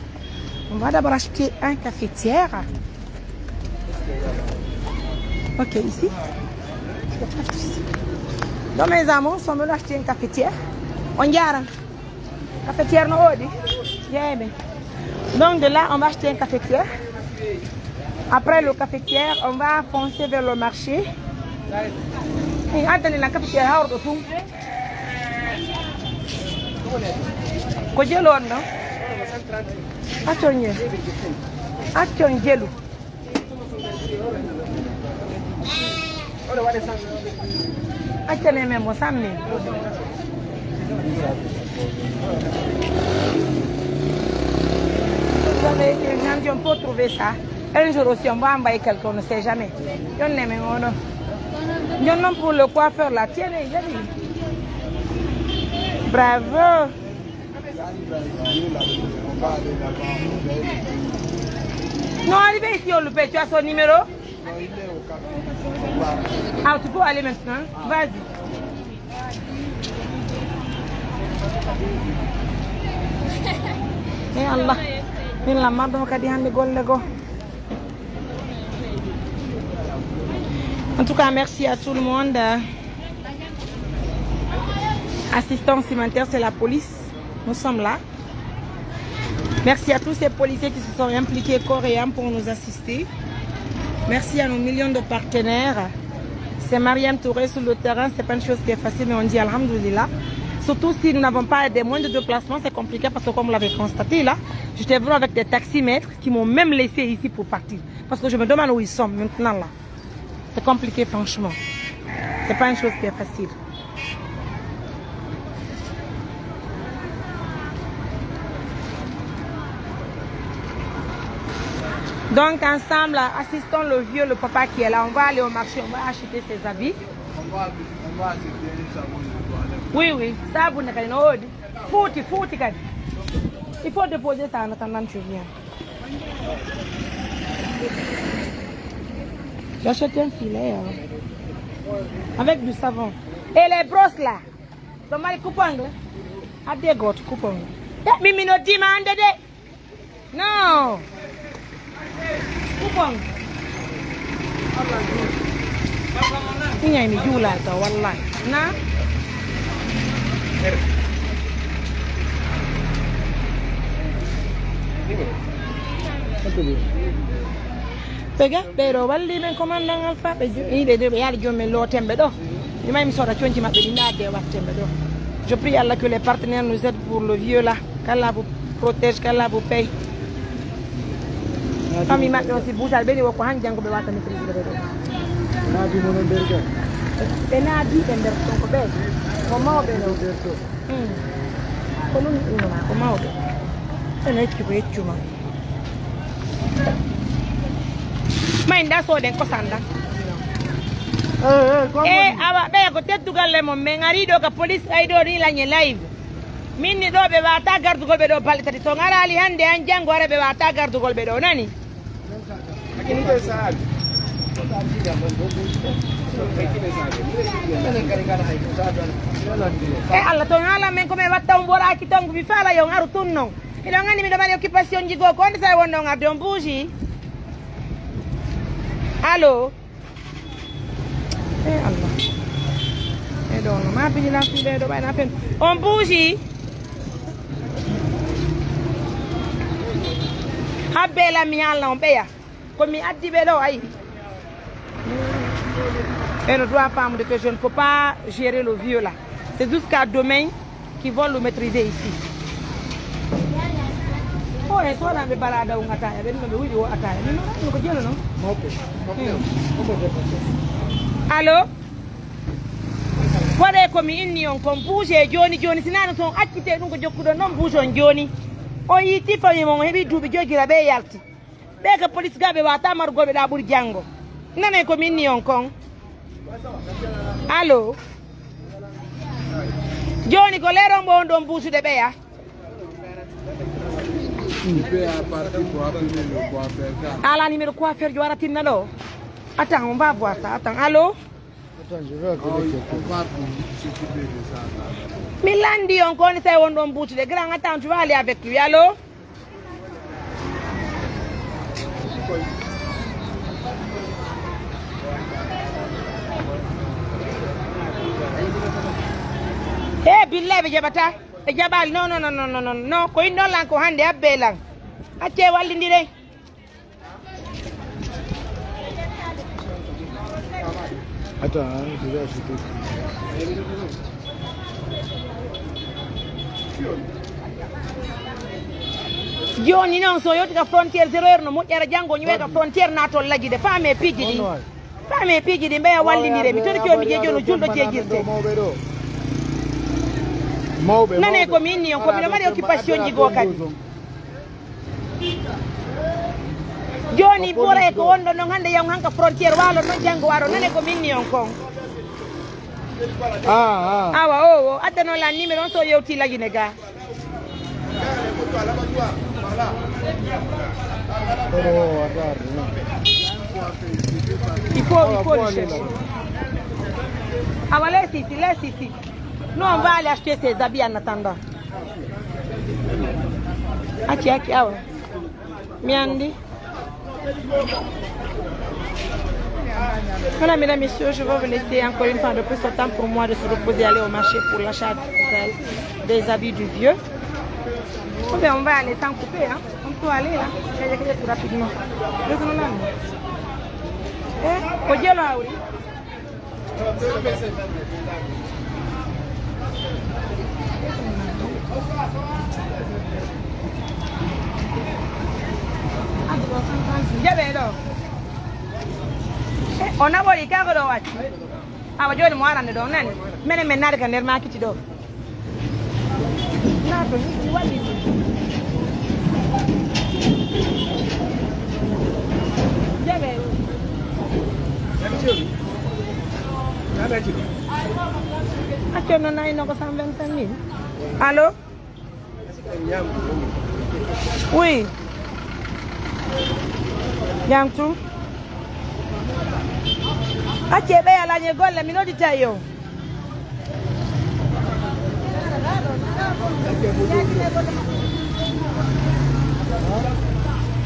On va d'abord acheter un cafetière. Ok, ici. Donc, mes amours, on va acheter un cafetière. On dirait. Cafetière no woodi? Jeeɓe. Donc de là, on va acheter un cafetière. Après le cafetière, on va foncer vers le marché. Eh, addani lan cafetière hawrɗo tun. Ko jelu on ɗon? Accon ye. Accon jelu. Accane men mo sammi. Vous savez que quand on peut trouver ça, un jour aussi on va envoyer quelqu'un, on ne sait jamais. Yonne men ono. Jon non pour le coiffeur là, tiens, il y a des. Bravo. Non, arrivé ici, on le paye. Tu as son numéro? Ah, tu peux aller maintenant. Vas-y. Eh Allah. Min la mando kadi hande golle go. En tout cas, merci à tout le monde. Assistance humanitaire, c'est la police. Nous sommes là. Merci à tous ces policiers qui se sont impliqués corps et âme pour nous assister. Merci à nos millions de partenaires. C'est Mariam Touré sur le terrain, c'est pas une chose qui est facile, mais on dit Alhamdulillah. Surtout si nous n'avons pas des moyens de déplacement, c'est compliqué parce que comme vous l'avez constaté là, j'étais venu avec des taximètres qui m'ont même laissé ici pour partir. Parce que je me demande où ils sont maintenant là. C'est compliqué, franchement. C'est pas une chose qui est facile. Donc, ensemble, assistons le vieux, le papa qui est là. On va aller au marché, on va acheter ses habits. On va, on va acheter un savon de toilette. Oui, oui. Sabun kadi no woodi. Fuuti, fuuti kadi. Il faut déposer ça en attendant que je viens. J'achète un filet, euh, avec du savon. Et les brosses là. Ɗo mari coupe-ongle. Adde gooto coupe-ongle. Eh, min mino demande de. Non. Coupe-ongle. Miñay mi juulata wallahi. Na? Ɓe ga, ɓe ɗo walli men commandant Alpha, ɓe ju-, ɓe, ɓe yaali joom men looten ɓe ɗo. Mi may mi sooda conci maɓɓe ɗi, ndaa adde watte ɓe ɗo. Je prie Allah que les partenaires nous aident pour le vieux là. Qu'Allah vous protège, qu'Allah vous paye. Famille maɓɓe on si buutaali ɓe ni, wokko han janngo ɓe wata maîtrise ɓe ɗo. Naati mo no nder ga. Ɓe naati ɓe nder ton ko ɓe. Ko mawɓe ɗo. Nder to. Hmm. Ko ɗum innoma ko mawɓe. Ene heccu ko heccu ma. May nda soden kosan dan. Eh, eh, ko e woni? Awa ɓeya ko teddugal le mon, min ari ɗo ka police ay ɗo ni lañe live. Min ni ɗo ɓe wata gardugol ɓe ɗo balɗe tati, so ngaraali hannde an janngo ara ɓe wata gardugol ɓe ɗo nani. E Allah, to haalan men ko min watta on ɓoraaki ton, mi faala yo on aru tun non. Miɗo anndi miɗo mari occupation ji goo, ko wonde sa wonno on arde on buuji. Allo. E Allah. E ɗo no ma bini lan fiɓe ɗo ɓayna fen. On buuji. Habbe lan mi haalna on ɓeya. Ko mi addi ɓe ɗo, ayi. Et on doit femme de que je ne peux pas gérer le vieux là. C'est jusqu'à demain qu'ils vont le maîtriser ici. O e soɗaɓe baraɗa o ataya ɓe ɗum ɓe wiɗi o ataya min maɗa ɗum ko jeelo noon. Allo. Waɗe ko mi inni on kon buuse jooni jooni, sinano so on accite ɗum ko jokkuɗon noon buuse on jooni. O yiiti famille mon o heɓi duuɓi joy gila ɓe yalti. Ɓe ka police ga ɓe wata marugol ɓe ɗa ɓuri janngo. Nanay ko min ni on kon. Allo. Jooni ko leeron mo on ɗon buusude ɓeya. Ala numéro coiffeur jo waratinna ɗo. Attends, on va voir ça. Attends, allo. Mi landi on ko woni sey won ɗon buutude. Grand, attends, tu vas aller avec lui. Allo. E billahi ɓe jaɓata. Ɓe jaɓali. Non, non, non, non, non, non. Ko inno lan ko hannde abbe lan. Acce wallindire. Attends, hein, je vais ajouter. Jooni noon so yewti ka frontière zéro heure no moƴƴara, janngo ñiwe ka frontière naatol lagide faame piiji ɗi. Faame piiji ɗi mbeya wallindire mi toon jooni jeejo no julɗo jeejirte. Nane ko mi inni on ko miɗo mari occupation ji goo kadi. Jooni ɓuura e ko wonɗo noon hannde yaw hanka frontière waalo noon janngo waro nane ko minni on kon. Ah, ah. Awa o o adda noon lan numéro on so yewti lagine ga. Il faut, il faut le chercher. Awa laisse ici, laisse ici. Nous on va aller acheter ses habits en attendant. Acci acci awa. Mi anndi. Voilà, mesdames, messieurs, je vais vous laisser encore une fois de plus, autant pour moi de se reposer, aller au marché pour l'achat des habits du vieux. Ou bien on va aller sans couper, hein. On peut aller là. Quelqu'un qui est rapidement. Retournons là. Eh, ko jeelo hawri. Jaɓe ɗo. O naɓori kago ɗo wacci. Awa joni mo arande ɗo nani. Menen men naade ka nder makiti ɗo. Naato hiji waɗi. Jaɓe. Acco no nayno ko cent vingt-cinq mille. Allo. Oui. Jam tum. Acce ɓeya lañe golle mi nodita yo.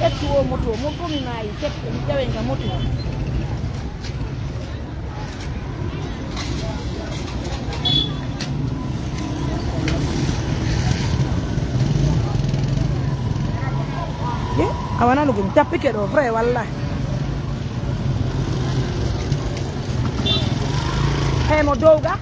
Ƴettu o moto mo fof mi maayi seppo mi ƴawen ka moto. A wona no gum tappike ɗo vrai wallahi. Hemo dowga.